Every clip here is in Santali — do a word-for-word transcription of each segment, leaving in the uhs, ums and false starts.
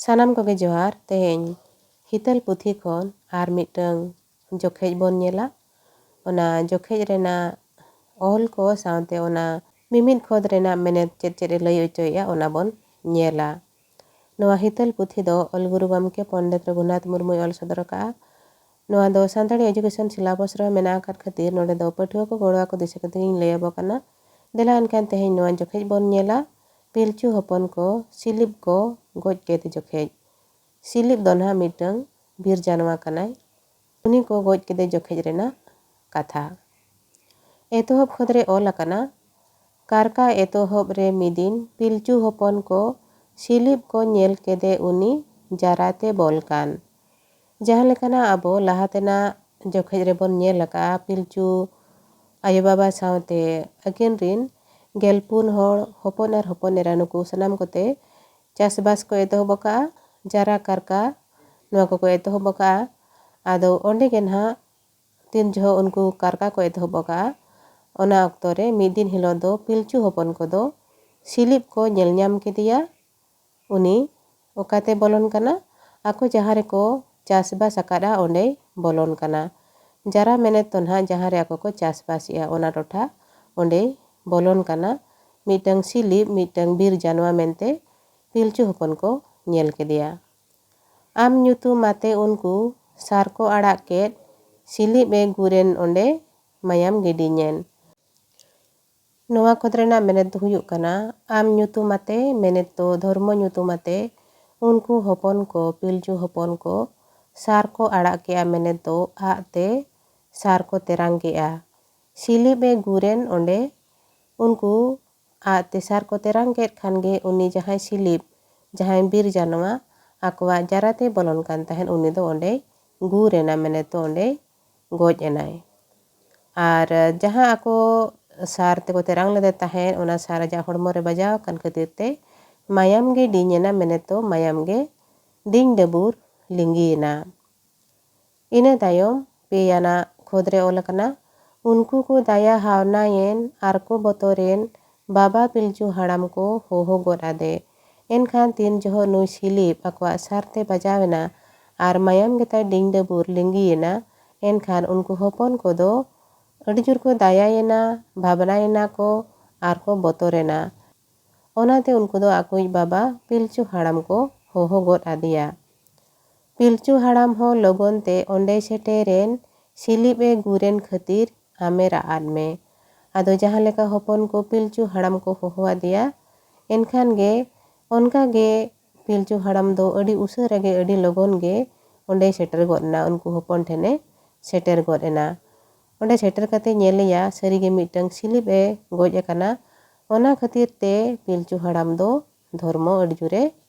ᱥᱟᱱᱟᱢ ᱠᱚᱜᱮ ᱡᱚᱦᱟᱨ᱾ ᱛᱮᱦᱮᱧ ᱦᱤᱛᱟᱹᱞ ᱯᱩᱛᱷᱤ ᱠᱷᱚᱱ ᱟᱨ ᱢᱤᱫᱴᱟᱝ ᱡᱚᱠᱷᱮᱡ ᱵᱚᱱ ᱧᱮᱞᱟ᱾ ᱚᱱᱟ ᱡᱚᱠᱷᱮᱡ ᱨᱮᱱᱟᱜ ᱚᱞ ᱠᱚ ᱥᱟᱶᱛᱮ ᱚᱱᱟ ᱢᱤᱢᱤᱫ ᱠᱷᱚᱸᱫ ᱨᱮᱱᱟᱜ ᱢᱮᱱᱮᱛ ᱪᱮᱫ ᱪᱮᱫ ᱮ ᱞᱟᱹᱭ ᱚᱪᱚᱭᱮᱫᱼᱟ, ᱚᱱᱟ ᱵᱚᱱ ᱧᱮᱞᱟ᱾ ᱱᱚᱣᱟ ᱦᱤᱛᱟᱹᱞ ᱯᱩᱛᱷᱤ ᱫᱚ ᱚᱞ ᱜᱩᱨᱩ ᱜᱚᱢᱠᱮ ᱯᱚᱱᱰᱤᱛ ᱨᱚᱜᱷᱩᱱᱟᱛᱷ ᱢᱩᱨᱢᱩᱭ ᱚᱞ ᱥᱚᱫᱚᱨ ᱟᱠᱟᱫᱼᱟ᱾ ᱱᱚᱣᱟ ᱫᱚ ᱥᱟᱱᱛᱟᱲᱤ education syllabus ᱨᱮᱦᱚᱸ ᱢᱮᱱᱟᱜ ᱟᱠᱟᱫ ᱠᱷᱟᱹᱛᱤᱨ ᱱᱚᱰᱮ ᱫᱚ ᱯᱟᱹᱴᱷᱩᱣᱟᱹ ᱠᱚ ᱜᱚᱲᱚ ᱟᱠᱚ ᱫᱤᱥᱟᱹ ᱠᱟᱛᱮ ᱜᱤᱧ ᱞᱟᱹᱭ ᱟᱵᱚ ᱠᱟᱱᱟ᱾ ᱫᱮᱞᱟ ᱮᱱᱠᱷᱟᱱ ᱛᱮᱦᱮᱧ ᱱᱚᱣᱟ ᱡᱚᱠᱷᱮᱡ ᱵᱚᱱ ᱧᱮᱞᱟ, ᱯᱤᱞᱪᱩ ᱦᱚᱯᱚᱱ ᱠᱚ ᱥᱤᱞᱤᱯ ᱠᱚ ᱜᱚᱡ ᱠᱮᱫᱮ ᱡᱚᱠᱷᱮᱡ᱾ ᱥᱤᱞᱤᱯ ᱫᱚ ᱱᱟᱦᱟᱜ ᱢᱤᱫᱴᱟᱝ ᱵᱤᱨ ᱡᱟᱱᱣᱟ ᱠᱟᱱᱟᱭ᱾ ᱩᱱᱤ ᱠᱚ ᱜᱚᱡ ᱠᱮᱫᱮ ᱡᱚᱠᱷᱮᱡ ᱨᱮᱱᱟᱜ ᱠᱟᱛᱷᱟ᱾ ᱮᱛᱚᱦᱚᱵ ᱠᱷᱚᱸᱫᱽ ᱨᱮ ᱚᱞ ᱟᱠᱟᱱᱟ, ᱠᱟᱨᱠᱟ ᱮᱛᱚᱦᱚᱵ ᱨᱮ ᱢᱤᱫ ᱫᱤᱱ ᱯᱤᱞᱪᱩ ᱦᱚᱯᱚᱱ ᱠᱚ ᱥᱤᱞᱤᱯ ᱠᱚ ᱧᱮᱞ ᱠᱮᱫᱮ ᱩᱱᱤ ᱡᱟᱨᱟᱛᱮ ᱵᱚᱞ ᱠᱟᱱ᱾ ᱡᱟᱦᱟᱸ ᱞᱮᱠᱟᱱᱟᱜ ᱟᱵᱚ ᱞᱟᱦᱟ ᱛᱮᱱᱟᱜ ᱡᱚᱠᱷᱮᱡ ᱨᱮᱵᱚᱱ ᱧᱮᱞ ᱟᱠᱟᱫᱼᱟ, ᱯᱤᱞᱪᱩ ᱟᱭᱳᱼᱵᱟᱵᱟ ᱥᱟᱶᱛᱮ ᱟᱹᱠᱤᱱ ᱨᱤᱱ ᱜᱮᱞ ᱯᱩᱱ ᱦᱚᱲ ᱦᱚᱯᱚᱱ ᱟᱨ ᱦᱚᱯᱚᱱ ᱮᱨᱟ ᱱᱩᱠᱩ ᱥᱟᱱᱟᱢ ᱠᱚᱛᱮ ᱪᱟᱥᱵᱟᱥ ᱠᱚ ᱮᱛᱚᱦᱚᱵ ᱟᱠᱟᱫᱼᱟ᱾ ᱡᱟᱨᱟ ᱠᱟᱨᱠᱟ ᱱᱚᱣᱟ ᱠᱚᱠᱚ ᱮᱛᱚᱦᱚᱵ ᱟᱠᱟᱫᱼᱟ᱾ ᱟᱫᱚ ᱚᱸᱰᱮ ᱜᱮ ᱱᱟᱦᱟᱜ ᱛᱤᱱ ᱡᱚᱦᱚᱜ ᱩᱱᱠᱩ ᱠᱟᱨᱠᱟ ᱠᱚ ᱮᱛᱚᱦᱚᱵ ᱟᱠᱟᱫᱼᱟ, ᱚᱱᱟ ᱚᱠᱛᱚ ᱨᱮ ᱢᱤᱫ ᱫᱤᱱ ᱦᱤᱞᱳᱜ ᱫᱚ ᱯᱤᱞᱪᱩ ᱦᱚᱯᱚᱱ ᱠᱚᱫᱚ ᱥᱤᱞᱤᱯ ᱠᱚ ᱧᱮᱞ ᱧᱟᱢ ᱠᱮᱫᱮᱭᱟ᱾ ᱩᱱᱤ ᱚᱠᱟᱛᱮ ᱵᱚᱞᱚᱱ ᱠᱟᱱᱟ? ᱟᱠᱚ ᱡᱟᱦᱟᱸ ᱨᱮᱠᱚ ᱪᱟᱥᱵᱟᱥ ᱟᱠᱟᱫᱼᱟ, ᱚᱸᱰᱮᱭ ᱵᱚᱞᱚᱱ ᱠᱟᱱᱟ᱾ ᱡᱟᱨᱟ ᱢᱮᱱᱮᱛ ᱫᱚ ᱱᱟᱦᱟᱜ ᱡᱟᱦᱟᱸ ᱨᱮ ᱟᱠᱚ ᱠᱚ ᱪᱟᱥᱵᱟᱥᱮᱜᱼᱟ, ᱚᱱᱟ ᱴᱚᱴᱷᱟ, ᱚᱸᱰᱮᱭ ᱵᱚᱞᱚᱱ ᱠᱟᱱᱟ᱾ ᱢᱤᱫᱴᱟᱝ ᱥᱤᱞᱤᱯ, ᱢᱤᱫᱴᱟᱝ ᱵᱤᱨ ᱡᱟᱱᱣᱟ ᱢᱮᱱᱛᱮ ᱯᱤᱞᱪᱩ ᱦᱚᱯᱚᱱ ᱠᱚ ᱧᱮᱞ ᱠᱮᱫᱮᱭᱟ᱾ ᱟᱢ ᱧᱩᱛᱩᱢ ᱟᱛᱮ ᱩᱱᱠᱩ ᱥᱟᱨ ᱠᱚ ᱟᱲᱟᱜ ᱠᱮᱫ, ᱥᱤᱞᱤᱯ ᱮ ᱜᱩᱨᱮᱱ ᱚᱸᱰᱮ ᱢᱟᱭᱟᱢ ᱜᱤᱰᱤᱧᱮᱱ᱾ ᱱᱚᱣᱟ ᱠᱷᱚᱸᱫᱽ ᱨᱮᱱᱟᱜ ᱢᱮᱱᱮᱛ ᱫᱚ ᱦᱩᱭᱩᱜ ᱠᱟᱱᱟ, ᱟᱢ ᱧᱩᱛᱩᱢ ᱟᱛᱮ, ᱢᱮᱱᱮᱛ ᱫᱚ ᱫᱷᱚᱨᱢᱚ ᱧᱩᱛᱩᱢ ᱟᱛᱮ, ᱩᱱᱠᱩ ᱦᱚᱯᱚᱱ ᱠᱚ, ᱯᱤᱞᱪᱩ ᱦᱚᱯᱚᱱ ᱠᱚ, ᱥᱟᱨ ᱠᱚ ᱟᱲᱟᱜ ᱠᱮᱜᱼᱟ, ᱢᱮᱱᱮᱛ ᱫᱚ ᱟᱜ ᱛᱮ ᱥᱟᱨ ᱠᱚ ᱛᱮᱨᱟᱝ ᱠᱮᱜᱼᱟ᱾ ᱥᱤᱞᱤᱯ ᱮ ᱜᱩᱨᱮᱱ ᱚᱸᱰᱮ, ᱩᱱᱠᱩ ᱟᱜ ᱛᱮ ᱥᱟᱨ ᱠᱚ ᱛᱮᱨᱟᱝ ᱠᱮᱫ ᱠᱷᱟᱱ ᱜᱮ ᱩᱱᱤ ᱡᱟᱦᱟᱸᱭ ᱥᱤᱞᱤᱯ, ᱡᱟᱦᱟᱸᱭ ᱵᱤᱨ ᱡᱟᱱᱣᱟ ᱟᱠᱚᱣᱟᱜ ᱡᱟᱨᱟᱛᱮ ᱵᱚᱞᱚᱱ ᱠᱟᱱ ᱛᱟᱦᱮᱸᱫ, ᱩᱱᱤ ᱫᱚ ᱚᱸᱰᱮᱭ ᱜᱩᱨ ᱮᱱᱟ, ᱢᱮᱱᱮᱛ ᱫᱚ ᱚᱸᱰᱮᱭ ᱜᱚᱡ ᱮᱱᱟᱭ᱾ ᱟᱨ ᱡᱟᱦᱟᱸ ᱟᱠᱚ ᱥᱟᱨ ᱛᱮᱠᱚ ᱛᱮᱨᱟᱝ ᱞᱮᱫᱮ ᱛᱟᱦᱮᱸᱫ, ᱚᱱᱟ ᱥᱟᱨ ᱟᱡᱟᱜ ᱦᱚᱲᱢᱚ ᱨᱮ ᱵᱟᱡᱟᱣ ᱟᱠᱟᱱ ᱠᱷᱟᱹᱛᱤᱨ ᱛᱮ ᱢᱟᱭᱟᱢ ᱜᱮ ᱰᱤᱧ ᱮᱱᱟ, ᱢᱮᱱᱮᱛ ᱫᱚ ᱢᱟᱭᱟᱢ ᱜᱮ ᱰᱤᱧ ᱰᱟᱹᱵᱩᱨ ᱞᱤᱸᱜᱤᱭᱮᱱᱟ᱾ ᱤᱱᱟᱹ ᱛᱟᱭᱚᱢ ᱯᱮᱭᱟᱱᱟᱜ ᱠᱷᱚᱸᱫᱽ ᱨᱮ ᱚᱞ ᱟᱠᱟᱱᱟ, ᱩᱱᱠᱩ ᱠᱚ ᱫᱟᱭᱟ ᱦᱟᱣᱱᱟᱭᱮᱱ ᱟᱨ ᱠᱚ ᱵᱚᱛᱚᱨᱮᱱ ᱵᱟᱵᱟ ᱯᱤᱞᱪᱩ ᱦᱟᱲᱟᱢ ᱠᱚ ᱦᱚᱦᱚ ᱜᱚᱫ ᱟᱫᱮ᱾ ᱮᱱᱠᱷᱟᱱ ᱛᱤᱱ ᱡᱚᱦᱚᱜ ᱱᱩᱭ ᱥᱤᱞᱤᱯ ᱟᱠᱚᱣᱟᱜ ᱥᱟᱨᱛᱮ ᱵᱟᱡᱟᱣ ᱮᱱᱟ ᱟᱨ ᱢᱟᱭᱟᱢ ᱜᱮᱛᱟᱭ ᱰᱤᱧ ᱰᱟᱹᱵᱩᱨ ᱞᱤᱸᱜᱤᱭᱮᱱᱟ, ᱮᱱᱠᱷᱟᱱ ᱩᱱᱠᱩ ᱦᱚᱯᱚᱱ ᱠᱚᱫᱚ ᱟᱹᱰᱤ ᱡᱳᱨ ᱠᱚ ᱫᱟᱭᱟᱭᱮᱱᱟ, ᱵᱷᱟᱵᱽᱱᱟᱭᱮᱱᱟ ᱠᱚ ᱟᱨ ᱠᱚ ᱵᱚᱛᱚᱨᱮᱱᱟ᱾ ᱚᱱᱟᱛᱮ ᱩᱱᱠᱩ ᱫᱚ ᱟᱠᱚᱭᱤᱡ ᱵᱟᱵᱟ ᱯᱤᱞᱪᱩ ᱦᱟᱲᱟᱢ ᱠᱚ ᱦᱚᱦᱚ ᱜᱚᱫ ᱟᱫᱮᱭᱟ᱾ ᱯᱤᱞᱪᱩ ᱦᱟᱲᱟᱢ ᱦᱚᱸ ᱞᱚᱜᱚᱱ ᱛᱮ ᱚᱸᱰᱮᱭ ᱥᱮᱴᱮᱨᱮᱱ, ᱥᱤᱞᱤᱯ ᱮ ᱜᱩᱨᱮᱱ ᱠᱷᱟᱹᱛᱤᱨ ᱟᱢᱮ ᱨᱟᱜ ᱟᱫ ᱢᱮ᱾ ᱟᱫᱚ ᱡᱟᱦᱟᱸ ᱞᱮᱠᱟ ᱦᱚᱯᱚᱱ ᱠᱚ ᱯᱤᱞᱪᱩ ᱦᱟᱲᱟᱢ ᱠᱚ ᱦᱚᱦᱚ ᱟᱫᱮᱭᱟ, ᱮᱱᱠᱷᱟᱱ ᱜᱮ ᱚᱱᱠᱟ ᱜᱮ ᱯᱤᱞᱪᱩ ᱦᱟᱲᱟᱢ ᱫᱚ ᱟᱹᱰᱤ ᱩᱥᱟᱹᱨᱟ ᱜᱮ, ᱟᱹᱰᱤ ᱞᱚᱜᱚᱱ ᱜᱮ ᱚᱸᱰᱮᱭ ᱥᱮᱴᱮᱨ ᱜᱚᱫ ᱮᱱᱟ, ᱩᱱᱠᱩ ᱦᱚᱯᱚᱱ ᱴᱷᱮᱱᱮ ᱥᱮᱴᱮᱨ ᱜᱚᱫ ᱮᱱᱟ᱾ ᱚᱸᱰᱮ ᱥᱮᱴᱮᱨ ᱠᱟᱛᱮ ᱧᱮᱞᱮᱭᱟ, ᱥᱟᱹᱨᱤᱜᱮ ᱢᱤᱫᱴᱟᱝ ᱥᱤᱞᱤᱯ ᱮ ᱜᱚᱡ ᱟᱠᱟᱱᱟ᱾ ᱚᱱᱟ ᱠᱷᱟᱹᱛᱤᱨ ᱛᱮ ᱯᱤᱞᱪᱩ ᱦᱟᱲᱟᱢ ᱫᱚ ᱫᱷᱚᱨᱢᱚ ᱟᱹᱰᱤ ᱡᱳᱨᱮ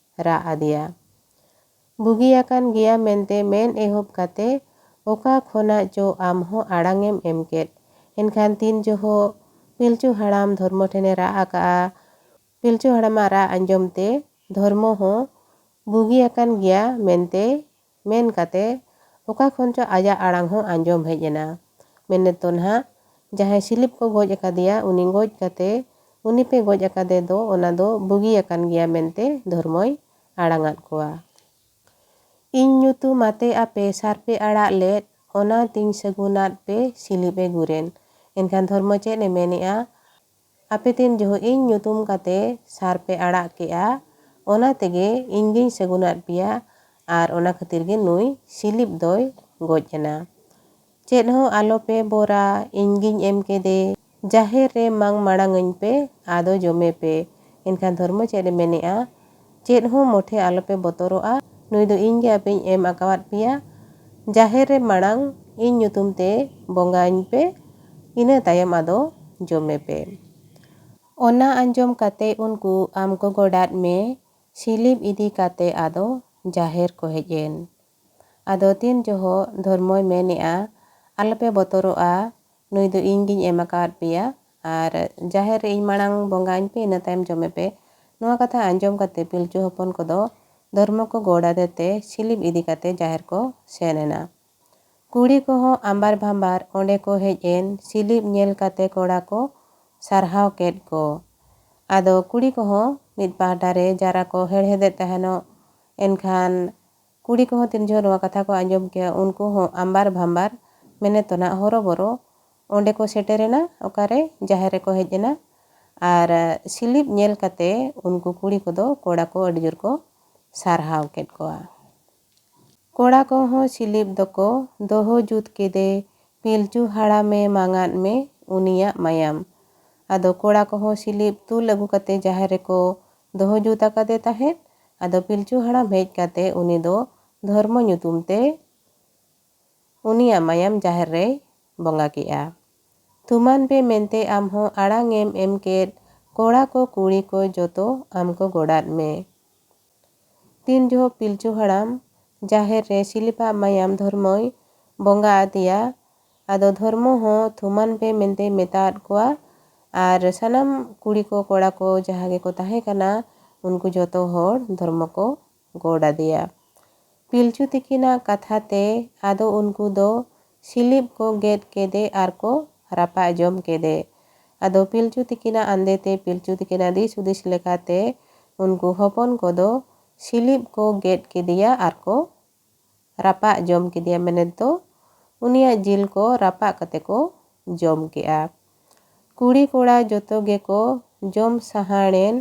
ᱨᱟᱜ ᱟᱫᱮᱭᱟ᱾ ᱵᱩᱜᱤᱭᱟᱠᱟᱱ ᱜᱮᱭᱟ ᱢᱮᱱᱛᱮ ᱢᱮᱱ ᱮᱦᱚᱵ ᱠᱟᱛᱮ ᱚᱠᱟ ᱠᱷᱚᱱᱟᱜ ᱪᱚ ᱟᱢ ᱦᱚᱸ ᱟᱲᱟᱝ ᱮᱢ ᱮᱢ ᱠᱮᱫ᱾ ᱮᱱᱠᱷᱟᱱ ᱛᱤᱱ ᱡᱚᱦᱚᱜ ᱯᱤᱞᱪᱩ ᱦᱟᱲᱟᱢ ᱫᱷᱚᱨᱢᱚ ᱴᱷᱮᱱᱮ ᱨᱟᱜ ᱟᱠᱟᱜᱼᱟ, ᱯᱤᱞᱪᱩ ᱦᱟᱲᱟᱢᱟᱜ ᱨᱟᱜ ᱟᱸᱡᱚᱢ ᱛᱮ ᱫᱷᱚᱨᱢᱚ ᱦᱚᱸ ᱵᱩᱜᱤᱭᱟᱠᱟᱱ ᱜᱮᱭᱟ ᱢᱮᱱᱛᱮ ᱢᱮᱱ ᱠᱟᱛᱮ ᱚᱠᱟ ᱠᱷᱚᱱ ᱪᱚ ᱟᱡᱟᱜ ᱟᱲᱟᱝ ᱦᱚᱸ ᱟᱸᱡᱚᱢ ᱦᱮᱡ ᱮᱱᱟ᱾ ᱢᱮᱱᱮᱫ ᱫᱚ ᱱᱟᱦᱟᱜ ᱡᱟᱦᱟᱸᱭ ᱥᱤᱞᱤᱯ ᱠᱚ ᱜᱚᱡ ᱟᱠᱟᱫᱮᱭᱟ, ᱩᱱᱤ ᱜᱚᱡ ᱠᱟᱛᱮ ᱩᱱᱤ ᱯᱮ ᱜᱚᱡ ᱟᱠᱟᱫᱮ ᱫᱚ, ᱚᱱᱟ ᱫᱚ ᱵᱩᱜᱤᱭᱟᱠᱟᱱ ᱜᱮᱭᱟ ᱢᱮᱱᱛᱮ ᱫᱷᱚᱨᱢᱚᱭ ᱟᱲᱟᱝ ᱟᱫ ᱠᱚᱣᱟ᱾ ᱤᱧ ᱧᱩᱛᱩᱢ ᱟᱛᱮ ᱟᱯᱮ ᱥᱟᱨ ᱯᱮ ᱟᱲᱟᱜ ᱞᱮᱫ, ᱚᱱᱟ ᱛᱤᱧ ᱥᱟᱹᱜᱩᱱᱟᱫ ᱯᱮ ᱥᱤᱞᱤᱯ ᱮ ᱜᱩᱨᱮᱱ᱾ ᱮᱱᱠᱷᱟᱱ ᱫᱷᱚᱨᱢᱚ ᱪᱮᱫ ᱮ ᱢᱮᱱᱮᱜᱼᱟ? ᱟᱯᱮ ᱛᱤᱱ ᱡᱚᱦᱚᱜ ᱤᱧ ᱧᱩᱛᱩᱢ ᱠᱟᱛᱮ ᱥᱟᱨ ᱯᱮ ᱟᱲᱟᱜ ᱠᱮᱜᱼᱟ, ᱚᱱᱟ ᱛᱮᱜᱮ ᱤᱧ ᱜᱤᱧ ᱥᱟᱹᱜᱩᱱᱟᱫ ᱯᱮᱭᱟ, ᱟᱨ ᱚᱱᱟ ᱠᱷᱟᱹᱛᱤᱨ ᱜᱮ ᱱᱩᱭ ᱥᱤᱞᱤᱯ ᱫᱚᱭ ᱜᱚᱡ ᱮᱱᱟ᱾ ᱪᱮᱫ ᱦᱚᱸ ᱟᱞᱚᱯᱮ ᱵᱚᱨᱟ, ᱤᱧ ᱜᱤᱧ ᱮᱢ ᱠᱮᱫᱮ᱾ ᱡᱟᱦᱮᱨ ᱨᱮ ᱢᱟᱝ ᱢᱟᱲᱟᱝ ᱟᱹᱧ ᱯᱮ, ᱟᱫᱚ ᱡᱚᱢᱮ ᱯᱮ᱾ ᱮᱱᱠᱷᱟᱱ ᱫᱷᱚᱨᱢᱚ ᱪᱮᱫ ᱮ ᱢᱮᱱᱮᱜᱼᱟ? ᱪᱮᱫ ᱦᱚᱸ ᱢᱚᱴᱷᱮ ᱟᱞᱚᱯᱮ ᱵᱚᱛᱚᱨᱚᱜᱼᱟ, ᱱᱩᱭ ᱫᱚ ᱤᱧ ᱜᱮ ᱟᱯᱮᱧ ᱮᱢ ᱟᱠᱟᱣᱟᱫ ᱯᱮᱭᱟ᱾ ᱡᱟᱦᱮᱨ ᱨᱮ ᱢᱟᱲᱟᱝ ᱤᱧ ᱧᱩᱛᱩᱢ ᱛᱮ ᱵᱚᱸᱜᱟ ᱟᱹᱧ ᱯᱮ, ᱤᱱᱟᱹ ᱛᱟᱭᱚᱢ ᱟᱫᱚ ᱡᱚᱢᱮ ᱯᱮ᱾ ᱚᱱᱟ ᱟᱸᱡᱚᱢ ᱠᱟᱛᱮ ᱩᱱᱠᱩ ᱟᱢ ᱠᱚ ᱜᱚᱰᱟᱫ ᱢᱮ, ᱥᱤᱞᱤᱯ ᱤᱫᱤ ᱠᱟᱛᱮ ᱟᱫᱚ ᱡᱟᱦᱮᱨ ᱠᱚ ᱦᱮᱡ ᱮᱱ᱾ ᱟᱫᱚ ᱛᱤᱱ ᱡᱚᱦᱚᱜ ᱫᱷᱚᱨᱢᱚᱭ ᱢᱮᱱᱮᱜᱼᱟ, ᱟᱞᱚᱯᱮ ᱵᱚᱛᱚᱨᱚᱜᱼᱟ, ᱱᱩᱭ ᱫᱚ ᱤᱧ ᱜᱤᱧ ᱮᱢ ᱟᱠᱟᱫ ᱯᱮᱭᱟ, ᱟᱨ ᱡᱟᱦᱮᱨ ᱨᱮ ᱤᱧ ᱢᱟᱲᱟᱝ ᱵᱚᱸᱜᱟ ᱟᱹᱧ ᱯᱮ, ᱤᱱᱟᱹ ᱛᱟᱭᱚᱢ ᱡᱚᱢᱮ ᱯᱮ᱾ ᱱᱚᱣᱟ ᱠᱟᱛᱷᱟ ᱟᱸᱡᱚᱢ ᱠᱟᱛᱮ ᱯᱤᱞᱪᱩ ᱦᱚᱯᱚᱱ ᱠᱚᱫᱚ ᱫᱷᱚᱨᱢᱚ ᱠᱚ ᱜᱚᱲ ᱟᱫᱮ ᱛᱮ ᱥᱤᱞᱤᱯ ᱤᱫᱤ ᱠᱟᱛᱮ ᱡᱟᱦᱮᱨ ᱠᱚ ᱥᱮᱱ ᱮᱱᱟ᱾ ᱠᱩᱲᱤ ᱠᱚᱦᱚᱸ ᱟᱢᱵᱟᱨ ᱵᱷᱟᱢᱵᱟᱨ ᱚᱸᱰᱮ ᱠᱚ ᱦᱮᱡ ᱮᱱ᱾ ᱥᱤᱞᱤᱯ ᱧᱮᱞ ᱠᱟᱛᱮ ᱠᱚᱲᱟ ᱠᱚ ᱥᱟᱨᱦᱟᱣ ᱠᱮᱫ ᱠᱚ᱾ ᱟᱫᱚ ᱠᱩᱲᱤ ᱠᱚᱦᱚᱸ ᱢᱤᱫ ᱯᱟᱦᱴᱟ ᱨᱮ ᱡᱟᱨᱟ ᱠᱚ ᱦᱮᱲᱦᱮᱫᱮᱫ ᱛᱟᱦᱮᱱᱚᱜ᱾ ᱮᱱᱠᱷᱟᱱ ᱠᱩᱲᱤ ᱠᱚᱦᱚᱸ ᱛᱤᱱ ᱡᱷᱚᱜ ᱱᱚᱣᱟ ᱠᱟᱛᱷᱟ ᱠᱚ ᱟᱸᱡᱚᱢ ᱠᱮᱜᱼᱟ, ᱩᱱᱠᱩ ᱦᱚᱸ ᱟᱢᱵᱟᱨ ᱵᱷᱟᱢᱵᱟᱨ, ᱢᱮᱱᱮ ᱛᱚᱱᱟᱜ ᱦᱚᱨᱚᱵᱚᱨᱚ ᱚᱸᱰᱮ ᱠᱚ ᱥᱮᱴᱮᱨᱮᱱᱟ, ᱚᱠᱟᱨᱮ ᱡᱟᱦᱮᱨ ᱨᱮᱠᱚ ᱦᱮᱡ ᱮᱱᱟ᱾ ᱟᱨ ᱥᱤᱞᱤᱯ ᱧᱮᱞ ᱠᱟᱛᱮ ᱩᱱᱠᱩ ᱠᱩᱲᱤ ᱠᱚᱫᱚ ᱠᱚᱲᱟ ᱠᱚ ᱟᱹᱰᱤ ᱡᱳᱨ ᱠᱚ ᱥᱟᱨᱦᱟᱣ ᱠᱮᱫ ᱠᱚᱣᱟ᱾ ᱠᱚᱲᱟ ᱠᱚᱦᱚᱸ ᱥᱤᱞᱤᱯ ᱫᱚᱠᱚ ᱫᱚᱦᱚ ᱡᱩᱛ ᱠᱮᱫᱮ, ᱯᱤᱞᱪᱩ ᱦᱟᱲᱟᱢᱮ ᱢᱟᱸᱜᱟᱫ ᱢᱮ ᱩᱱᱤᱭᱟᱜ ᱢᱟᱭᱟᱢ᱾ ᱟᱫᱚ ᱠᱚᱲᱟ ᱠᱚᱦᱚᱸ ᱥᱤᱞᱤᱯ ᱛᱩᱞ ᱟᱹᱜᱩ ᱠᱟᱛᱮ ᱡᱟᱦᱮᱨ ᱨᱮᱠᱚ ᱫᱚᱦᱚ ᱡᱩᱛ ᱟᱠᱟᱫᱮ ᱛᱟᱦᱮᱸᱫ᱾ ᱟᱫᱚ ᱯᱤᱞᱪᱩ ᱦᱟᱲᱟᱢ ᱦᱮᱡ ᱠᱟᱛᱮ ᱩᱱᱤ ᱫᱚ ᱫᱷᱚᱨᱢᱚ ᱧᱩᱛᱩᱢ ᱛᱮ ᱩᱱᱤᱭᱟᱜ ᱢᱟᱭᱟᱢ ᱡᱟᱦᱮᱨ ᱨᱮᱭ ᱵᱚᱸᱜᱟ ᱠᱮᱜᱼᱟ᱾ ᱛᱷᱩᱢᱟᱱ ᱯᱮ ᱢᱮᱱᱛᱮ ᱟᱢ ᱦᱚᱸ ᱟᱲᱟᱝ ᱮᱢ ᱮᱢ ᱠᱮᱫ, ᱠᱚᱲᱟ ᱠᱚ ᱠᱩᱲᱤ ᱠᱚ ᱡᱚᱛᱚ ᱟᱢ ᱠᱚ ᱜᱚᱰᱟᱫ ᱢᱮ᱾ ᱛᱤᱱ ᱡᱚᱦᱚᱜ ᱯᱤᱞᱪᱩ ᱦᱟᱲᱟᱢ ᱡᱟᱦᱮᱨ ᱨᱮ ᱥᱤᱞᱤᱯᱟᱜ ᱢᱟᱭᱟᱢ ᱫᱷᱚᱨᱢᱚᱭ ᱵᱚᱸᱜᱟ ᱟᱫᱮᱭᱟ, ᱟᱫᱚ ᱫᱷᱚᱨᱢᱚ ᱦᱚᱸ ᱛᱷᱩᱢᱟᱱ ᱯᱮ ᱢᱮᱱᱛᱮᱭ ᱢᱮᱛᱟᱫ ᱠᱚᱣᱟ᱾ ᱟᱨ ᱥᱟᱱᱟᱢ ᱠᱩᱲᱤ ᱠᱚ ᱠᱚᱲᱟ ᱠᱚ ᱡᱟᱦᱟᱸ ᱜᱮᱠᱚ ᱛᱟᱦᱮᱸ ᱠᱟᱱᱟ, ᱩᱱᱠᱩ ᱡᱚᱛᱚ ᱦᱚᱲ ᱫᱷᱚᱨᱢᱚ ᱠᱚ ᱜᱚᱰ ᱟᱫᱮᱭᱟ᱾ ᱯᱤᱞᱪᱩ ᱛᱤᱠᱤᱱᱟᱜ ᱠᱟᱛᱷᱟ ᱛᱮ ᱟᱫᱚ ᱩᱱᱠᱩ ᱫᱚ ᱥᱤᱞᱤᱯ ᱠᱚ ᱜᱮᱫ ᱠᱮᱫᱮ ᱟᱨ ᱠᱚ ᱨᱟᱯᱟᱜ ᱡᱚᱢ ᱠᱮᱫᱮ᱾ ᱟᱫᱚ ᱯᱤᱞᱪᱩ ᱛᱤᱠᱤᱱᱟᱜ ᱟᱸᱫᱮ ᱛᱮ, ᱯᱤᱞᱪᱩ ᱛᱤᱠᱤᱱᱟᱜ ᱫᱤᱥ ᱦᱩᱫᱤᱥ ᱞᱮᱠᱟᱛᱮ, ᱩᱱᱠᱩ ᱦᱚᱯᱚᱱ ᱠᱚᱫᱚ ᱥᱤᱞᱤᱯ ᱠᱚ ᱜᱮᱫ ᱠᱮᱫᱮᱭᱟ ᱟᱨ ᱠᱚ ᱨᱟᱯᱟᱜ ᱡᱚᱢ ᱠᱮᱫᱮᱭᱟ, ᱢᱮᱱᱮᱫ ᱫᱚ ᱩᱱᱤᱭᱟᱜ ᱡᱤᱞ ᱠᱚ ᱨᱟᱯᱟᱜ ᱠᱟᱛᱮ ᱠᱚ ᱡᱚᱢ ᱠᱮᱜᱼᱟ᱾ ᱠᱩᱲᱤ ᱠᱚᱲᱟ ᱡᱚᱛᱚ ᱜᱮᱠᱚ ᱡᱚᱢ ᱥᱟᱦᱟᱲᱮᱱ᱾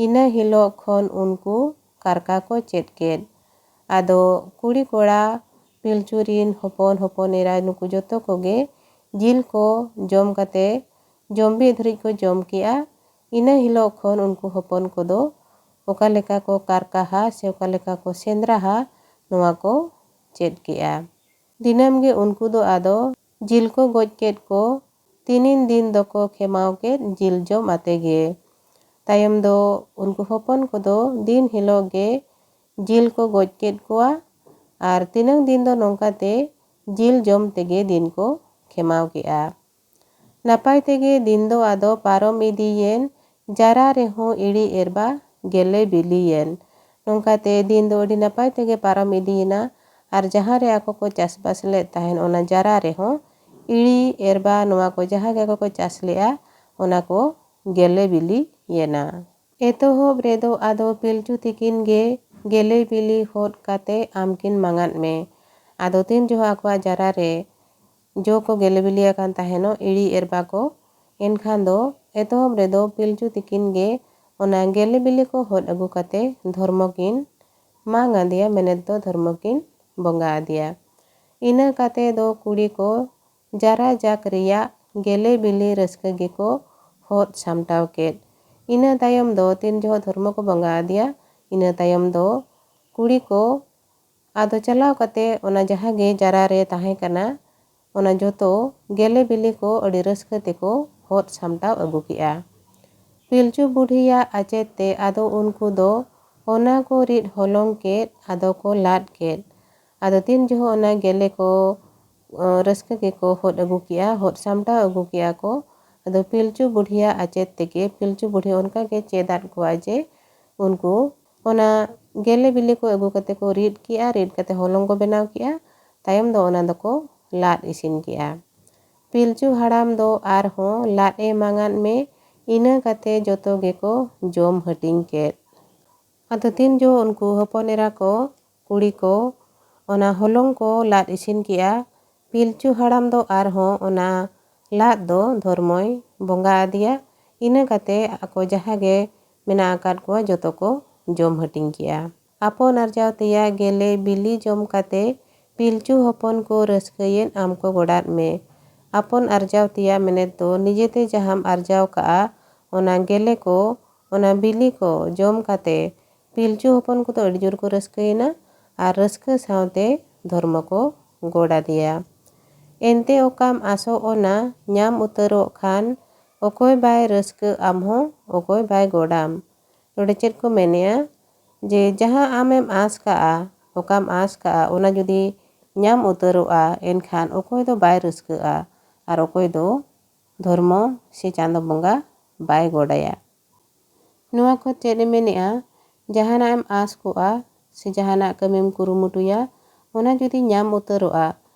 ᱤᱱᱟᱹ ᱦᱤᱞᱳᱜ ᱠᱷᱚᱱ ᱩᱱᱠᱩ ᱠᱟᱨᱠᱟ ᱠᱚ ᱪᱮᱫ ᱠᱮᱫ᱾ ᱟᱫᱚ ᱠᱩᱲᱤ ᱠᱚᱲᱟ, ᱯᱤᱞᱪᱩ ᱨᱤᱱ ᱦᱚᱯᱚᱱ ᱦᱚᱯᱚᱱ ᱮᱨᱟ, ᱱᱩᱠᱩ ᱡᱚᱛᱚ ᱠᱚᱜᱮ ᱡᱤᱞ ᱠᱚ ᱡᱚᱢ ᱠᱟᱛᱮ ᱡᱚᱢ ᱵᱤ ᱫᱷᱟᱹᱨᱤᱡ ᱠᱚ ᱡᱚᱢ ᱠᱮᱜᱼᱟ᱾ ᱤᱱᱟᱹ ᱦᱤᱞᱳᱜ ᱠᱷᱚᱱ ᱩᱱᱠᱩ ᱦᱚᱯᱚᱱ ᱠᱚᱫᱚ ᱚᱠᱟ ᱞᱮᱠᱟ ᱠᱚ ᱠᱟᱨᱠᱟᱦᱟ ᱥᱮ ᱚᱠᱟ ᱞᱮᱠᱟ ᱠᱚ ᱥᱮᱸᱫᱽᱨᱟᱦᱟ, ᱱᱚᱣᱟ ᱠᱚ ᱪᱮᱫ ᱠᱮᱜᱼᱟ᱾ ᱫᱤᱱᱟᱹᱢ ᱜᱮ ᱩᱱᱠᱩ ᱫᱚ ᱟᱫᱚ ᱡᱤᱞ ᱠᱚ ᱜᱚᱡ ᱠᱮᱫ ᱠᱚ, ᱛᱤᱱᱤᱱ ᱫᱤᱱ ᱫᱚᱠᱚ ᱠᱷᱮᱢᱟᱣ ᱠᱮᱫ ᱡᱤᱞ ᱡᱚᱢ ᱟᱛᱮ ᱜᱮ᱾ ᱛᱟᱭᱚᱢ ᱫᱚ ᱩᱱᱠᱩ ᱦᱚᱯᱚᱱ ᱠᱚᱫᱚ ᱫᱤᱱ ᱦᱤᱞᱳᱜ ᱜᱮ ᱡᱤᱞ ᱠᱚ ᱜᱚᱡ ᱠᱮᱫ ᱠᱚᱣᱟ ᱟᱨ ᱛᱤᱱᱟᱹᱝ ᱫᱤᱱ ᱫᱚ ᱱᱚᱝᱠᱟ ᱛᱮ ᱡᱤᱞ ᱡᱚᱢ ᱛᱮᱜᱮ ᱫᱤᱱ ᱠᱚ ᱠᱷᱮᱢᱟᱣ ᱠᱮᱜᱼᱟ᱾ ᱱᱟᱯᱟᱭ ᱛᱮᱜᱮ ᱫᱤᱱ ᱫᱚ ᱟᱫᱚ ᱯᱟᱨᱚᱢ ᱤᱫᱤᱭᱮᱱ, ᱡᱟᱨᱟ ᱨᱮᱦᱚᱸ ᱤᱲᱤ ᱮᱨᱵᱟ ᱜᱮᱞᱮ ᱵᱤᱞᱤᱭᱮᱱ᱾ ᱱᱚᱝᱠᱟᱛᱮ ᱫᱤᱱ ᱫᱚ ᱟᱹᱰᱤ ᱱᱟᱯᱟᱭ ᱛᱮᱜᱮ ᱯᱟᱨᱚᱢ ᱤᱫᱤᱭᱮᱱᱟ᱾ ᱟᱨ ᱡᱟᱦᱟᱸ ᱨᱮ ᱟᱠᱚ ᱠᱚ ᱪᱟᱥᱵᱟᱥ ᱞᱮᱫ ᱛᱟᱦᱮᱸᱱ, ᱚᱱᱟ ᱡᱟᱨᱟ ᱨᱮᱦᱚᱸ ᱤᱲᱤ ᱮᱨᱵᱟ ᱱᱚᱣᱟ ᱠᱚ ᱡᱟᱦᱟᱸ ᱜᱮ ᱟᱠᱚ ᱠᱚ ᱪᱟᱥ ᱞᱮᱜᱼᱟ, ᱚᱱᱟ ᱠᱚ ᱜᱮᱞᱮ ᱵᱤᱞᱤ ᱭᱮᱱᱟ᱾ ᱮᱛᱚᱦᱚᱵ ᱨᱮᱫᱚ ᱟᱫᱚ ᱯᱤᱞᱪᱩ ᱛᱤᱠᱤᱱ ᱜᱮ ᱜᱮᱞᱮ ᱵᱤᱞᱤ ᱦᱚᱫ ᱠᱟᱛᱮ ᱟᱢᱠᱤᱱ ᱢᱟᱸᱜᱟᱫ ᱢᱮ᱾ ᱟᱫᱚ ᱛᱤᱱ ᱡᱚᱦᱚᱜ ᱟᱠᱚᱣᱟᱜ ᱡᱟᱨᱟ ᱨᱮ ᱡᱚ ᱠᱚ ᱜᱮᱞᱮ ᱵᱤᱞᱤ ᱟᱠᱟᱱ ᱛᱟᱦᱮᱱᱚᱜ ᱤᱲᱤ ᱮᱨᱵᱟ ᱠᱚ, ᱮᱱᱠᱷᱟᱱ ᱫᱚ ᱮᱛᱚᱦᱚᱵ ᱨᱮᱫᱚ ᱯᱤᱞᱪᱩ ᱛᱤᱠᱤᱱ ᱜᱮ ᱚᱱᱟ ᱜᱮᱞᱮ ᱵᱤᱞᱤ ᱠᱚ ᱦᱚᱫ ᱟᱹᱜᱩ ᱠᱟᱛᱮ ᱫᱷᱚᱨᱢᱚ ᱠᱤᱱ ᱢᱟᱝ ᱟᱫᱮᱭᱟ, ᱢᱮᱱᱮᱛ ᱫᱚ ᱫᱷᱚᱨᱢᱚ ᱠᱤᱱ ᱵᱚᱸᱜᱟ ᱟᱫᱮᱭᱟ᱾ ᱤᱱᱟᱹ ᱠᱟᱛᱮ ᱫᱚ ᱠᱩᱲᱤ ᱠᱚ ᱡᱟᱨᱟ ᱡᱟᱠ ᱨᱮᱭᱟᱜ ᱜᱮᱞᱮ ᱵᱤᱞᱤ ᱨᱟᱹᱥᱠᱟᱹ ᱜᱮᱠᱚ ᱦᱚᱫ ᱥᱟᱢᱴᱟᱣ ᱠᱮᱫ᱾ ᱤᱱᱟᱹ ᱛᱟᱭᱚᱢ ᱫᱚ ᱛᱤᱱ ᱡᱚᱦᱚᱜ ᱫᱷᱚᱨᱢᱚ ᱠᱚ ᱵᱚᱸᱜᱟ ᱟᱫᱮᱭᱟ, ᱤᱱᱟᱹ ᱛᱟᱭᱚᱢ ᱫᱚ ᱠᱩᱲᱤ ᱠᱚ ᱟᱫᱚ ᱪᱟᱞᱟᱣ ᱠᱟᱛᱮ ᱚᱱᱟ ᱡᱟᱦᱟᱸ ᱜᱮ ᱡᱟᱨᱟ ᱨᱮ ᱛᱟᱦᱮᱸ ᱠᱟᱱᱟ, ᱚᱱᱟ ᱡᱚᱛᱚ ᱜᱮᱞᱮ ᱵᱤᱞᱤ ᱠᱚ ᱟᱹᱰᱤ ᱨᱟᱹᱥᱠᱟᱹ ᱛᱮᱠᱚ ᱦᱚᱫ ᱥᱟᱢᱴᱟᱣ ᱟᱹᱜᱩ ᱠᱮᱜᱼᱟ᱾ ᱯᱤᱞᱪᱩ ᱵᱩᱰᱷᱤᱭᱟᱜ ᱟᱪᱮᱛ ᱛᱮ ᱟᱫᱚ ᱩᱱᱠᱩ ᱫᱚ ᱚᱱᱟ ᱠᱚ ᱨᱤᱫ ᱦᱚᱞᱚᱝ ᱠᱮᱫ, ᱟᱫᱚ ᱠᱚ ᱞᱟᱫ ᱠᱮᱫ᱾ ᱟᱫᱚ ᱛᱤᱱ ᱡᱚᱦᱚᱜ ᱚᱱᱟ ᱜᱮᱞᱮ ᱠᱚ, ᱚ, ᱨᱟᱹᱥᱠᱟᱹ ᱜᱮᱠᱚ ᱦᱚᱫ ᱟᱹᱜᱩ ᱠᱮᱜᱼᱟ, ᱦᱚᱫ ᱥᱟᱢᱴᱟᱣ ᱟᱹᱜᱩ ᱠᱮᱜᱼᱟ ᱠᱚ, ᱟᱫᱚ ᱯᱤᱞᱪᱩ ᱵᱩᱰᱷᱤᱭᱟᱜ ᱟᱪᱮᱛ ᱛᱮᱜᱮ ᱯᱤᱞᱪᱩ ᱵᱩᱰᱷᱤ ᱚᱱᱠᱟ ᱜᱮ ᱪᱮᱫ ᱟᱫ ᱠᱚᱣᱟ ᱡᱮ ᱩᱱᱠᱩ ᱚᱱᱟ ᱜᱮᱞᱮ ᱵᱤᱞᱤ ᱠᱚ ᱟᱹᱜᱩ ᱠᱟᱛᱮ ᱠᱚ ᱨᱤᱫ ᱠᱮᱜᱼᱟ, ᱨᱤᱫ ᱠᱟᱛᱮ ᱦᱚᱞᱚᱝ ᱠᱚ ᱵᱮᱱᱟᱣ ᱠᱮᱜᱼᱟ, ᱛᱟᱭᱚᱢ ᱫᱚ ᱚᱱᱟ ᱫᱚᱠᱚ ᱞᱟᱫ ᱤᱥᱤᱱ ᱠᱮᱜᱼᱟ᱾ ᱯᱤᱞᱪᱩ ᱦᱟᱲᱟᱢ ᱫᱚ ᱟᱨᱦᱚᱸ ᱞᱟᱫ ᱮ ᱢᱟᱸᱜᱟᱫ ᱢᱮ, ᱤᱱᱟᱹ ᱠᱟᱛᱮ ᱡᱚᱛᱚ ᱜᱮᱠᱚ ᱡᱚᱢ ᱦᱟᱹᱴᱤᱧ ᱠᱮᱫ᱾ ᱟᱫᱚ ᱛᱤᱱ ᱡᱚᱦᱚᱜ ᱩᱱᱠᱩ ᱦᱚᱯᱚᱱ ᱮᱨᱟ ᱠᱚ, ᱠᱩᱲᱤ ᱠᱚ, ᱚᱱᱟ ᱦᱚᱞᱚᱝ ᱠᱚ ᱞᱟᱫ ᱤᱥᱤᱱ ᱠᱮᱜᱼᱟ, ᱯᱤᱞᱪᱩ ᱦᱟᱲᱟᱢ ᱫᱚ ᱟᱨᱦᱚᱸ ᱚᱱᱟ ᱞᱟᱫ ᱫᱚ ᱫᱷᱚᱨᱢᱚᱭ ᱵᱚᱸᱜᱟ ᱟᱫᱮᱭᱟ᱾ ᱤᱱᱟᱹ ᱠᱟᱛᱮ ᱟᱠᱚ ᱡᱟᱦᱟᱸ ᱜᱮ ᱢᱮᱱᱟᱜ ᱟᱠᱟᱫ ᱠᱚᱣᱟ ᱡᱚᱛᱚ ᱠᱚ ᱡᱚᱢ ᱦᱟᱹᱴᱤᱧ ᱠᱮᱜᱼᱟ᱾ ᱟᱯᱚᱱ ᱟᱨᱡᱟᱣ ᱛᱮᱭᱟᱜ ᱜᱮᱞᱮ ᱵᱤᱞᱤ ᱡᱚᱢ ᱠᱟᱛᱮ ᱯᱤᱞᱪᱩ ᱦᱚᱯᱚᱱ ᱠᱚ ᱨᱟᱹᱥᱠᱟᱹᱭᱮᱱ ᱟᱢ ᱠᱚ ᱜᱚᱰᱟᱫ ᱢᱮ᱾ ᱟᱯᱚᱱ ᱟᱨᱡᱟᱣ ᱛᱮᱭᱟᱜ ᱢᱮᱱᱮᱛ ᱫᱚ ᱱᱤᱡᱮᱛᱮ ᱡᱟᱦᱟᱸᱢ ᱟᱨᱡᱟᱣ ᱠᱟᱜᱼᱟ, ᱚᱱᱟ ᱜᱮᱞᱮ ᱠᱚ, ᱚᱱᱟ ᱵᱤᱞᱤ ᱠᱚ ᱡᱚᱢ ᱠᱟᱛᱮ ᱯᱤᱞᱪᱩ ᱦᱚᱯᱚᱱ ᱠᱚᱫᱚ ᱟᱹᱰᱤ ᱡᱳᱨ ᱠᱚ ᱨᱟᱹᱥᱠᱟᱹᱭᱮᱱᱟ ᱟᱨ ᱨᱟᱹᱥᱠᱟᱹ ᱥᱟᱶᱛᱮ ᱫᱷᱚᱨᱢᱚ ᱠᱚ ᱜᱚᱰ ᱟᱫᱮᱭᱟ᱾ ᱮᱱᱛᱮ ᱚᱠᱟᱢ ᱟᱥᱚᱜ ᱚᱱᱟ ᱧᱟᱢ ᱩᱛᱟᱹᱨᱚᱜ ᱠᱷᱟᱱ, ᱚᱠᱚᱭ ᱵᱟᱭ ᱨᱟᱹᱥᱠᱟᱹᱜ ᱟᱢ ᱦᱚᱸ ᱚᱠᱚᱭ ᱵᱟᱭ ᱜᱚᱰᱟᱢ᱾ ᱱᱚᱰᱮ ᱪᱮᱫ ᱠᱚ ᱢᱮᱱᱮᱜᱼᱟ ᱡᱮ ᱡᱟᱦᱟᱸ ᱟᱢᱮᱢ ᱟᱸᱥ ᱠᱟᱜᱼᱟ, ᱚᱠᱟᱢ ᱟᱸᱥ ᱠᱟᱜᱼᱟ, ᱚᱱᱟ ᱡᱩᱫᱤ ᱧᱟᱢ ᱩᱛᱟᱹᱨᱚᱜᱼᱟ, ᱮᱱᱠᱷᱟᱱ ᱚᱠᱚᱭ ᱫᱚ ᱵᱟᱭ ᱨᱟᱹᱥᱠᱟᱹᱜᱼᱟ ᱟᱨ ᱚᱠᱚᱭ ᱫᱚ ᱫᱷᱚᱨᱢᱚ ᱥᱮ ᱪᱟᱸᱫᱚ ᱵᱚᱸᱜᱟ ᱵᱟᱭ ᱜᱚᱰᱟᱭᱟ᱾ ᱱᱚᱣᱟ ᱠᱷᱚᱱ ᱪᱮᱫ ᱮ ᱢᱮᱱᱮᱜᱼᱟ, ᱡᱟᱦᱟᱱᱟᱜ ᱮᱢ ᱟᱸᱥ ᱠᱚᱜᱼᱟ ᱥᱮ ᱡᱟᱦᱟᱱᱟᱜ ᱠᱟᱹᱢᱤᱢ ᱠᱩᱨᱩᱢᱩᱴᱩᱭᱟ, ᱚᱱᱟ ᱡᱩᱫᱤ ᱧᱟᱢ ᱩᱛᱟᱹᱨᱚᱜᱼᱟ,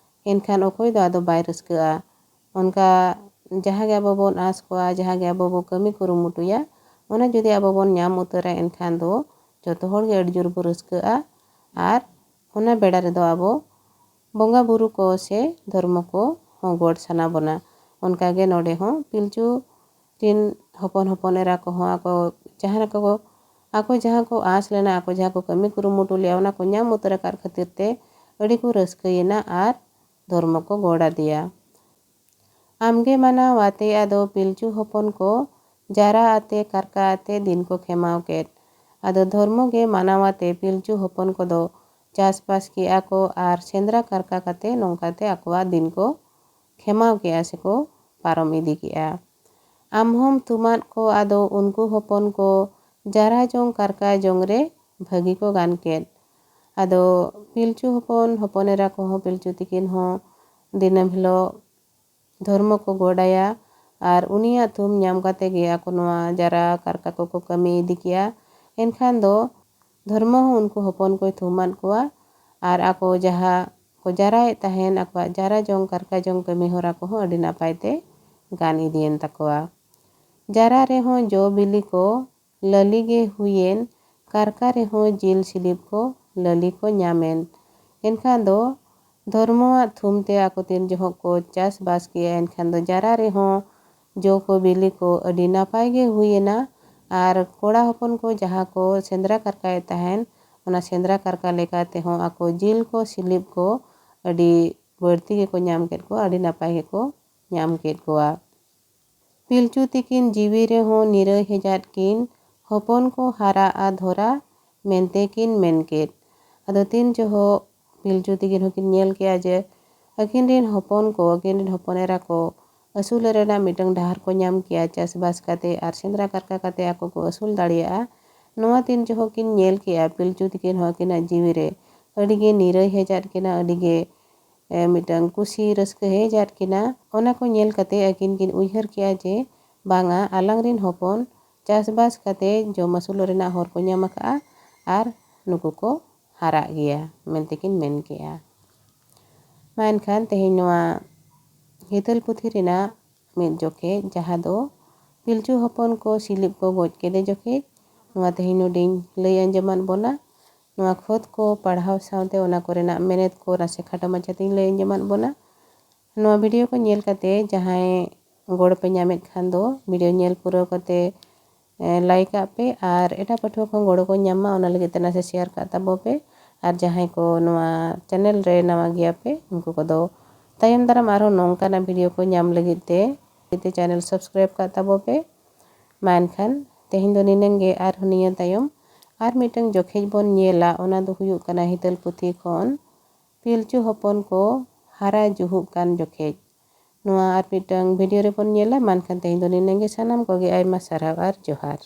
ᱮᱱᱠᱷᱟᱱ ᱚᱠᱚᱭ ᱫᱚ ᱟᱫᱚ ᱵᱟᱭ ᱨᱟᱹᱥᱠᱟᱹᱜᱼᱟ᱾ ᱚᱱᱠᱟ ᱡᱟᱦᱟᱸ ᱜᱮ ᱟᱵᱚ ᱵᱚᱱ ᱟᱸᱥ ᱠᱚᱜᱼᱟ, ᱡᱟᱦᱟᱸ ᱜᱮ ᱟᱵᱚ ᱵᱚ ᱠᱟᱹᱢᱤ ᱠᱩᱨᱩᱢᱩᱴᱩᱭᱟ, ᱚᱱᱟ ᱡᱩᱫᱤ ᱟᱵᱚ ᱵᱚᱱ ᱧᱟᱢ ᱩᱛᱟᱹᱨᱟ, ᱮᱱᱠᱷᱟᱱ ᱫᱚ ᱡᱚᱛᱚ ᱦᱚᱲ ᱜᱮ ᱟᱹᱰᱤ ᱡᱳᱨ ᱵᱚ ᱨᱟᱹᱥᱠᱟᱹᱜᱼᱟ᱾ ᱟᱨ ᱚᱱᱟ ᱵᱮᱲᱟ ᱨᱮᱫᱚ ᱟᱵᱚ ᱵᱚᱸᱜᱟ ᱵᱩᱨᱩ ᱠᱚ ᱥᱮ ᱫᱷᱚᱨᱢᱚ ᱠᱚ ᱦᱚᱸ ᱜᱚᱰ ᱥᱟᱱᱟ ᱵᱚᱱᱟ᱾ ᱚᱱᱠᱟ ᱜᱮ ᱱᱚᱰᱮ ᱦᱚᱸ ᱯᱤᱞᱪᱩ ᱨᱤᱱ ᱦᱚᱯᱚᱱ ᱦᱚᱯᱚᱱ ᱮᱨᱟ ᱠᱚᱦᱚᱸ ᱟᱠᱚ ᱡᱟᱦᱟᱸ ᱞᱮᱠᱟ ᱠᱚ, ᱟᱠᱚ ᱡᱟᱦᱟᱸ ᱠᱚ ᱟᱸᱥ ᱞᱮᱱᱟ, ᱟᱠᱚ ᱡᱟᱦᱟᱸ ᱠᱚ ᱠᱟᱹᱢᱤ ᱠᱩᱨᱩᱢᱩᱴᱩ ᱞᱮᱫᱼᱟ, ᱚᱱᱟ ᱠᱚ ᱧᱟᱢ ᱩᱛᱟᱹᱨ ᱟᱠᱟᱫ ᱠᱷᱟᱹᱛᱤᱨ ᱛᱮ ᱟᱹᱰᱤ ᱠᱚ ᱨᱟᱹᱥᱠᱟᱹᱭᱮᱱᱟ ᱟᱨ ᱫᱷᱚᱨᱢᱚ ᱠᱚ ᱜᱚᱲ ᱟᱫᱮᱭᱟ᱾ ᱟᱢᱜᱮ ᱢᱟᱱᱟᱣ ᱟᱛᱮ ᱟᱫᱚ ᱯᱤᱞᱪᱩ ᱦᱚᱯᱚᱱ ᱠᱚ ᱡᱟᱨᱟ ᱟᱛᱮ ᱠᱟᱨᱠᱟ ᱟᱛᱮ ᱫᱤᱱ ᱠᱚ ᱠᱷᱮᱢᱟᱣ ᱠᱮᱫ᱾ ᱟᱫᱚ ᱫᱷᱚᱨᱢᱚ ᱜᱮ ᱢᱟᱱᱟᱣ ᱟᱛᱮ ᱯᱤᱞᱪᱩ ᱦᱚᱯᱚᱱ ᱠᱚᱫᱚ ᱪᱟᱥᱵᱟᱥ ᱠᱮᱜᱼᱟ ᱠᱚ ᱟᱨ ᱥᱮᱸᱫᱽᱨᱟ ᱠᱟᱨᱠᱟ ᱠᱟᱛᱮ ᱱᱚᱝᱠᱟᱛᱮ ᱟᱠᱚᱣᱟᱜ ᱫᱤᱱ ᱠᱚ ᱠᱷᱮᱢᱟᱣ ᱠᱮᱜᱼᱟ ᱥᱮᱠᱚ ᱯᱟᱨᱚᱢ ᱤᱫᱤ ᱠᱮᱜᱼᱟ᱾ ᱟᱢ ᱦᱚᱸᱢ ᱛᱷᱩᱢᱟᱫ ᱠᱚ ᱟᱫᱚ ᱩᱱᱠᱩ ᱦᱚᱯᱚᱱ ᱠᱚ ᱡᱟᱨᱟ ᱡᱚᱝ ᱠᱟᱨᱠᱟ ᱡᱚᱝ ᱨᱮ ᱵᱷᱟᱹᱜᱤ ᱠᱚ ᱜᱟᱱ ᱠᱮᱫ᱾ ᱟᱫᱚ ᱯᱤᱞᱪᱩ ᱦᱚᱯᱚᱱ, ᱦᱚᱯᱚᱱ ᱮᱨᱟ ᱠᱚᱦᱚᱸ ᱯᱤᱞᱪᱩ ᱛᱤᱠᱤᱱ ᱦᱚᱸ ᱫᱤᱱᱟᱹᱢ ᱦᱤᱞᱳᱜ ᱫᱷᱚᱨᱢᱚ ᱠᱚ ᱜᱚᱰ ᱟᱭᱟ ᱟᱨ ᱩᱱᱤᱭᱟᱜ ᱛᱷᱩᱢ ᱧᱟᱢ ᱠᱟᱛᱮ ᱜᱮ ᱟᱠᱚ ᱱᱚᱣᱟ ᱡᱟᱨᱟ ᱠᱟᱨᱠᱟ ᱠᱚᱠᱚ ᱠᱟᱹᱢᱤ ᱤᱫᱤ ᱠᱮᱜᱼᱟ᱾ ᱮᱱᱠᱷᱟᱱ ᱫᱚ ᱫᱷᱚᱨᱢᱚ ᱦᱚᱸ ᱩᱱᱠᱩ ᱦᱚᱯᱚᱱ ᱠᱚᱭ ᱛᱷᱩᱢᱟᱫ ᱠᱚᱣᱟ ᱟᱨ ᱟᱠᱚ ᱡᱟᱦᱟᱸ ᱠᱚ ᱡᱟᱨᱟᱭᱮᱫ ᱛᱟᱦᱮᱱ, ᱟᱠᱚᱣᱟᱜ ᱡᱟᱨᱟ ᱡᱚᱝ ᱠᱟᱨᱠᱟ ᱡᱚᱝ ᱠᱟᱹᱢᱤ ᱦᱚᱨᱟ ᱠᱚᱦᱚᱸ ᱟᱹᱰᱤ ᱱᱟᱯᱟᱭ ᱛᱮ ᱜᱟᱱ ᱤᱫᱤᱭᱮᱱ ᱛᱟᱠᱚᱣᱟ᱾ ᱡᱟᱨᱟ ᱨᱮᱦᱚᱸ ᱡᱚ ᱵᱤᱞᱤ ᱠᱚ ᱞᱟᱹᱞᱤ ᱜᱮ ᱦᱩᱭᱮᱱ, ᱠᱟᱨᱠᱟ ᱨᱮᱦᱚᱸ ᱡᱤᱞ ᱥᱤᱞᱤᱯ ᱠᱚ ᱞᱟᱹᱞᱤ ᱠᱚ ᱧᱟᱢᱮᱱ᱾ ᱮᱱᱠᱷᱟᱱ ᱫᱚ ᱫᱷᱚᱨᱢᱚᱣᱟᱜ ᱛᱷᱩᱢ ᱛᱮ ᱟᱠᱚ ᱛᱤᱱ ᱡᱚᱦᱚᱜ ᱠᱚ ᱪᱟᱥᱵᱟᱥ ᱠᱮᱜᱼᱟ, ᱮᱱᱠᱷᱟᱱ ᱫᱚ ᱡᱟᱨᱟ ᱨᱮᱦᱚᱸ ᱡᱚ ᱠᱚ ᱵᱤᱞᱤ ᱠᱚ ᱟᱹᱰᱤ ᱱᱟᱯᱟᱭ ᱜᱮ ᱦᱩᱭᱮᱱᱟ᱾ ᱟᱨ ᱠᱚᱲᱟ ᱦᱚᱯᱚᱱ ᱠᱚ ᱡᱟᱦᱟᱸ ᱠᱚ ᱥᱮᱸᱫᱽᱨᱟ ᱠᱟᱨᱠᱟᱭᱮᱫ ᱛᱟᱦᱮᱱ, ᱚᱱᱟ ᱥᱮᱸᱫᱽᱨᱟ ᱠᱟᱨᱠᱟ ᱞᱮᱠᱟ ᱛᱮᱦᱚᱸ ᱟᱠᱚ ᱡᱤᱞ ᱠᱚ ᱥᱤᱞᱤᱯ ᱠᱚ ᱟᱹᱰᱤ ᱵᱟᱹᱲᱛᱤ ᱜᱮᱠᱚ ᱧᱟᱢ ᱠᱮᱫ ᱠᱚᱣᱟ, ᱟᱹᱰᱤ ᱱᱟᱯᱟᱭ ᱜᱮᱠᱚ ᱧᱟᱢ ᱠᱮᱫ ᱠᱚᱣᱟ᱾ ᱯᱤᱞᱪᱩ ᱛᱤᱠᱤᱱ ᱡᱤᱣᱤ ᱨᱮᱦᱚᱸ ᱱᱤᱨᱟᱹᱭ ᱦᱮᱡᱟᱫ ᱠᱤᱱ, ᱦᱚᱯᱚᱱ ᱠᱚ ᱦᱟᱨᱟᱜᱼᱟ ᱫᱷᱚᱨᱟ ᱢᱮᱱᱛᱮ ᱠᱤᱱ ᱢᱮᱱ ᱠᱮᱫ᱾ ᱟᱫᱚ ᱛᱤᱱ ᱡᱚᱦᱚᱜ ᱯᱤᱞᱪᱩ ᱛᱤᱠᱤᱱ ᱦᱚᱸᱠᱤᱱ ᱧᱮᱞ ᱠᱮᱜᱼᱟ ᱡᱮ ᱟᱹᱠᱤᱱ ᱨᱤᱱ ᱦᱚᱯᱚᱱ ᱠᱚ, ᱟᱹᱠᱤᱱ ᱨᱤᱱ ᱦᱚᱯᱚᱱ ᱮᱨᱟ ᱠᱚ ᱟᱹᱥᱩᱞ ᱨᱮᱱᱟᱜ ᱢᱤᱫᱴᱟᱝ ᱰᱟᱦᱟᱨ ᱠᱚ ᱧᱟᱢ ᱠᱮᱜᱼᱟ, ᱪᱟᱥᱵᱟᱥ ᱠᱟᱛᱮ ᱟᱨ ᱥᱮᱸᱫᱽᱨᱟ ᱠᱟᱨᱠᱟ ᱠᱟᱛᱮ ᱟᱠᱚ ᱠᱚ ᱟᱹᱥᱩᱞ ᱫᱟᱲᱮᱭᱟᱜᱼᱟ, ᱱᱚᱣᱟ ᱛᱤᱱ ᱡᱚᱦᱚᱜ ᱠᱤᱱ ᱧᱮᱞ ᱠᱮᱜᱼᱟ, ᱯᱤᱞᱪᱩ ᱛᱤᱠᱤᱱ ᱦᱚᱸ ᱟᱹᱠᱤᱱᱟᱜ ᱡᱤᱣᱤ ᱨᱮ ᱟᱹᱰᱤ ᱜᱮ ᱱᱤᱨᱟᱹᱭ ᱦᱮᱡ ᱟᱫ ᱠᱤᱱᱟ, ᱟᱹᱰᱤ ᱜᱮ, ᱮ, ᱢᱤᱫᱴᱟᱝ ᱠᱩᱥᱤ ᱨᱟᱹᱥᱠᱟᱹ ᱦᱮᱡ ᱟᱫ ᱠᱤᱱᱟ᱾ ᱚᱱᱟ ᱠᱚ ᱧᱮᱞ ᱠᱟᱛᱮ ᱟᱹᱠᱤᱱ ᱠᱤᱱ ᱩᱭᱦᱟᱹᱨ ᱠᱮᱜᱼᱟ ᱡᱮ ᱵᱟᱝᱟ, ᱟᱞᱟᱝ ᱨᱤᱱ ᱦᱚᱯᱚᱱ ᱪᱟᱥᱵᱟᱥ ᱠᱟᱛᱮ ᱡᱚᱢ ᱟᱹᱥᱩᱞ ᱨᱮᱱᱟᱜ ᱦᱚᱨ ᱠᱚ ᱧᱟᱢ ᱟᱠᱟᱫᱼᱟ ᱟᱨ ᱱᱩᱠᱩ ᱠᱚ ᱦᱟᱨᱟᱜ ᱜᱮᱭᱟ ᱢᱮᱱᱛᱮ ᱠᱤᱱ ᱢᱮᱱ ᱠᱮᱜᱼᱟ᱾ ᱢᱟ ᱮᱱᱠᱷᱟᱱ ᱛᱮᱦᱮᱧ ᱱᱚᱣᱟ ᱦᱤᱛᱟᱹᱞ ᱯᱩᱛᱷᱤ ᱨᱮᱱᱟᱜ ᱢᱤᱫ ᱡᱚᱠᱷᱮᱡ, ᱡᱟᱦᱟᱸ ᱫᱚ ᱯᱤᱞᱪᱩ ᱦᱚᱯᱚᱱ ᱠᱚ ᱥᱤᱞᱤᱯ ᱠᱚ ᱜᱚᱡ ᱠᱮᱫᱮ ᱡᱚᱠᱷᱮᱡ᱾ ᱱᱚᱣᱟ ᱛᱮᱦᱮᱧ ᱱᱚᱰᱮᱧ ᱞᱟᱹᱭ ᱟᱸᱡᱚᱢᱟᱫ ᱵᱚᱱᱟ᱾ ᱱᱚᱣᱟ ᱠᱷᱚᱛ ᱠᱚ ᱯᱟᱲᱦᱟᱣ ᱥᱟᱶᱛᱮ ᱚᱱᱟ ᱠᱚᱨᱮᱱᱟᱜ ᱢᱮᱱᱮᱛ ᱠᱚ ᱱᱟᱥᱮ ᱠᱷᱟᱴᱚ ᱢᱟᱪᱷᱟᱛᱮᱧ ᱞᱟᱹᱭ ᱟᱸᱡᱚᱢᱟᱫ ᱵᱚᱱᱟ᱾ ᱱᱚᱣᱟ ᱵᱷᱤᱰᱤᱭᱳ ᱠᱚ ᱧᱮᱞ ᱠᱟᱛᱮ ᱡᱟᱦᱟᱸᱭ ᱜᱚᱲᱚ ᱯᱮ ᱧᱟᱢᱮᱫ ᱠᱷᱟᱱ ᱫᱚ, ᱵᱷᱤᱰᱤᱭᱳ ᱧᱮᱞ ᱯᱩᱨᱟᱹᱣ ᱠᱟᱛᱮ ᱞᱟᱭᱤᱠ ᱟᱜ ᱯᱮ ᱟᱨ ᱮᱴᱟᱜ ᱯᱟᱹᱴᱷᱩᱣᱟᱹ ᱠᱚᱦᱚᱸ ᱜᱚᱲᱚ ᱠᱚ ᱧᱟᱢ ᱢᱟ, ᱚᱱᱟ ᱞᱟᱹᱜᱤᱫ ᱛᱮ ᱱᱟᱥᱮ ᱥᱮᱭᱟᱨ ᱠᱟᱜ ᱛᱟᱵᱚ ᱯᱮ᱾ ᱟᱨ ᱡᱟᱦᱟᱸᱭ ᱠᱚ ᱱᱚᱣᱟ ᱪᱮᱱᱮᱞ ᱨᱮ ᱱᱟᱣᱟ ᱜᱮᱭᱟ ᱯᱮ, ᱩᱱᱠᱩ ᱠᱚᱫᱚ ᱛᱟᱭᱚᱢ ᱫᱟᱨᱟᱢ ᱟᱨᱦᱚᱸ ᱱᱚᱝᱠᱟᱱᱟᱜ ᱵᱷᱤᱰᱤᱭᱳ ᱠᱚ ᱧᱟᱢ ᱞᱟᱹᱜᱤᱫ ᱛᱮ ᱪᱮᱱᱮᱞ ᱥᱟᱵᱥᱠᱨᱟᱭᱤᱵ ᱠᱟᱜ ᱛᱟᱵᱚ ᱯᱮ᱾ ᱢᱟ ᱮᱱᱠᱷᱟᱱ ᱛᱮᱦᱮᱧ ᱫᱚ ᱱᱤᱱᱟᱹᱝ ᱜᱮ, ᱟᱨᱦᱚᱸ ᱱᱤᱭᱟᱹ ᱛᱟᱭᱚᱢ ᱟᱨ ᱢᱤᱫᱴᱟᱝ ᱡᱚᱠᱷᱮᱡ ᱵᱚᱱ ᱧᱮᱞᱟ, ᱚᱱᱟ ᱫᱚ ᱦᱩᱭᱩᱜ ᱠᱟᱱᱟ ᱦᱤᱛᱟᱹᱞ ᱯᱩᱛᱷᱤ ᱠᱷᱚᱱ ᱯᱤᱞᱪᱩ ᱦᱚᱯᱚᱱ ᱠᱚ ᱦᱟᱨᱟ ᱡᱩᱦᱩᱜ ᱠᱟᱱ ᱡᱚᱠᱷᱮᱡ᱾ ᱱᱚᱣᱟ ᱟᱨ ᱢᱤᱫᱴᱟᱝ ᱵᱷᱤᱰᱤᱭᱳ ᱨᱮᱵᱚᱱ ᱧᱮᱞᱟ᱾ ᱢᱟ ᱮᱱᱠᱷᱟᱱ ᱛᱮᱦᱮᱧ ᱫᱚ ᱱᱤᱱᱟᱹᱝ ᱜᱮ, ᱥᱟᱱᱟᱢ ᱠᱚᱜᱮ ᱟᱭᱢᱟ ᱥᱟᱨᱦᱟᱣ ᱟᱨ ᱡᱚᱦᱟᱨ᱾